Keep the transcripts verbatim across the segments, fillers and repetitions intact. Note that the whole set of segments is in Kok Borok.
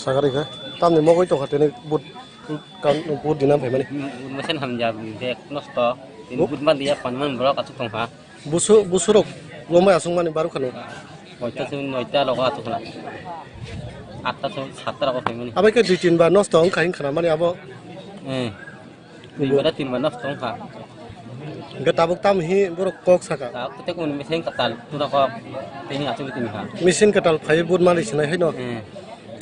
Sagari khe tamni mogwi tongkha tini but, but dinam phaimani. Mesen hamya bag nosto. Tini but man dia panman borok aswk tongkha. Busu, busurok rombai aswk mani barukha no. Noita se noita rogo aswk khna. Atta se satta rogo phaimani. Abai khe dui tin bar nosto wngkha hinkhna mani abo. Eh. Dui bar tin bar nosto wngkha. Hingke tabuk tam hi borok kok saka. Tabuk tei kunu machine kwtal tuna kok tini aswk tini ha. Machine kwtal phai but mali sinai hai no. Eh.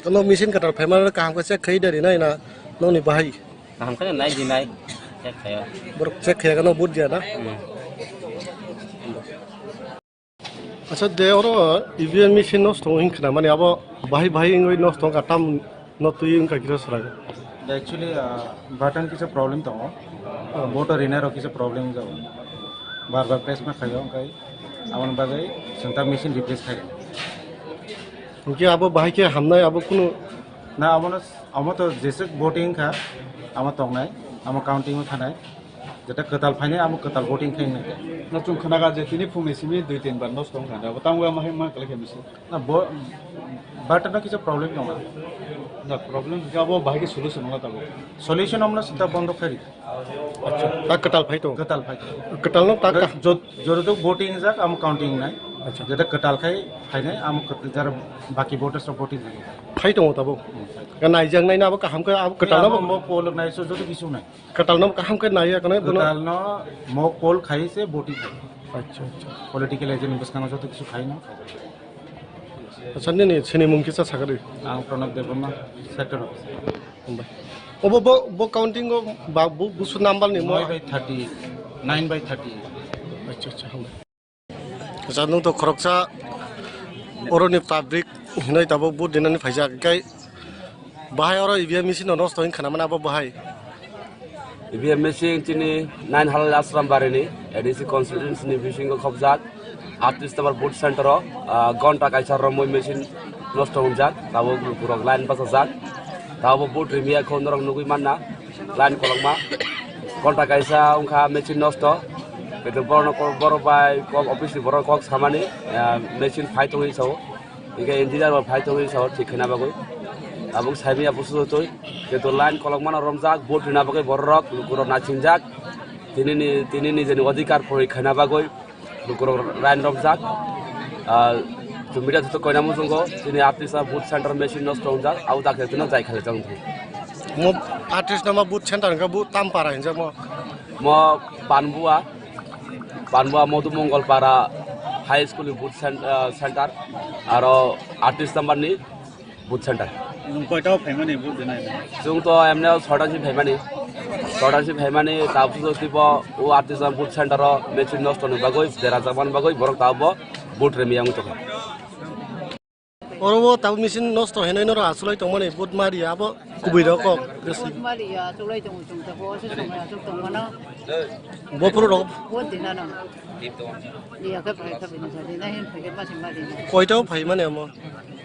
Kono machine kwtal phai mani kaham khe check khai dari nai na nongni bahai. Kaham khe nai di nai. Check khayo. Borok check khaya kano but dia na. Hmm. Acha de oro E V M machine nosto wng khna mani abo bahai bahai wngwi nosto wngkha tam no twi wngkha kisa swrang. Da actually, ah, button kisa problem tongo. Oh. Boto rina rok kisa problem jago. Bar bar press ma khayo wngkai. Aboni bagwi chwng ta machine replace khayo. Hingke abo bahai khe hamnai abo kunu. Na abono, amo to jeswk voting kha, amo tongnai, amo counting o thanai. Jeta kwtal phainai, amo kwtal voting khainai. Na chwng khnaga je tini phungni simi dui tin bar nosto wngkha, abo tamo ma hai ma kwlai khe misi. Na bo, button no kisa problem tongo. Na problem khe abo bahai khe solution wngna tabuk. Solution amno sita bondo khairi. Acha, ta kwtal phai tongo? Kwtal phai tongo. Kwtal no ta ka- Jot-, joto voting jak, amo counting nai. Acha. Jeta kwtal khai phainai, amo kwt-, jara baki voters rok voting khai. Phai tongo tabuk? Hmm. Ka naijak nai na abo kaham khe abo kwtal no amo bo- mo poll nai so joto kisu nai. Kwtal no kaham khe naiya kano bono? Kwtal no mock poll khai se voting khai. Acha, acha. Political agent bwskango joto kisu khai no. Acha, nini sini mung kisa sakari? Ang Pranab Debbarma, sector officer. Hambai. Obo bo, bo counting o ba bu, busu number ni mo? Nine by thirty, nine by thirty. Acha, acha, hambai. Acha, nung to khoroksa oroni public hinoi tabuk but dinani phaijak, kai bahai oro E V M machine no nosto wng khana mana abo bahai. E V M machine chini nine Halal Ashram Barini A D C constituency ni bisingo khobjak. Atris number booth center o, ah, gonta kaisa romwi machine nosto wngjak, tabuk lukurok line bachajak. Tabuk booth rimiya kho norok nugwi manna, line kolokma. Gonta kaisa wngkha machine nosto. Keto borok, borok bai kok office ni borok kok samani, ah, machine phai tongwi sao. Hingke engineer bo phai tongwi sao thik khaina bagwi. Tabuk saimanya busu twi. Keto line kolokmano romjak, booth rina bagwi borok, lukurok nachingjak. Tinini, tinini jeni odhikar pori khaina bagwi. Lukurok line romjak. Ah, chwng media joto koina muchungo, chini artist a booth center machine nosto wngjak, abo dakhe chwngno jai khali chang thung. Mo artist no ma booth center hwnkhe bo Tampara hinjak mo? Mo Panbua, Panbua Modhu Mongol Para High School ni booth cen-, ah, center, aro artist number ni booth center. Nwng koita o phaimani booth dinai? Chwng to emne o sota si phaimani. Sota si phaimani, tabuk so tipo o artisan booth center o machine nosto ni bagwi, dera jakmani bagwi, borok tabuk booth remi yang tongkha. Oro o tabuk machine nosto hinwi noro asulai tongmani booth mari abo kubui rok kok. Booth mari ya, asulai tong tong ta bo se song ya, asuk tong mano. Bo phuru rok. Booth dinano. Iya, khe phai kha bini sadi na hin phai khe masi mari na. Koita o phai mani amo?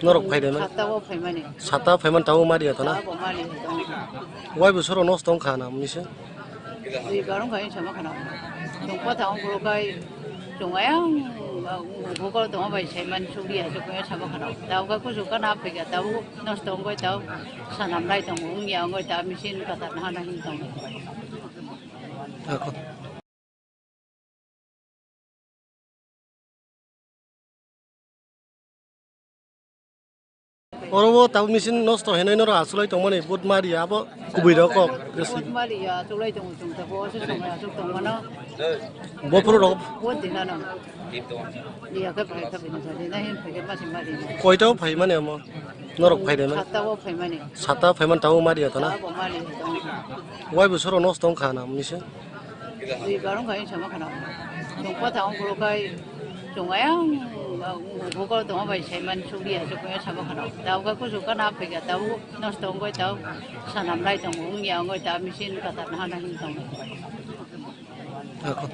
Norok phai de mani? Satta o phai mani. Satta phai mani tabo mari ato na? Tabo mari ato. Wai bo soro nosto wng kha na misi? Ri barong kha sama khana. Chong pa thang phuru kai chong ayang. Bukol tongo bai saiman sugri hai chukmai sama khana. Tao khe kuchuk kana phaikha tao nosto wngwi tao sanam lai tongo wngya wngwi tao machine kwthar nahana hin tongo. Ako. Oro bo tabuk machine nosto hinwi norok achuk lai tongmani, but mari abo kubui rok kok. Mari ya, achuk lai tongo chwng tabuk, o se somoi achuk tongmano. Bo phuru rok. Bo dinano. Iya khe phai khe bini jani na hin phai khe masi mari. Koita o phai mani amo? Norok phai rema? Satta o phai mani. Satta phai man tabuk mari ya to na? Tabuk mari ya to. Wai bo soro nosto wngkha na machine? Ui barong kai sama khana. Chwng pa tang bro kai chwng ayang bukol tong bai saiman sugri hai chwng sama khana. Tao kai kuchuk kana phaikha tao nosto wngwi tao sanam lai tongo wngya wngwi tao machine kwthar nahana hin tongo. Ako.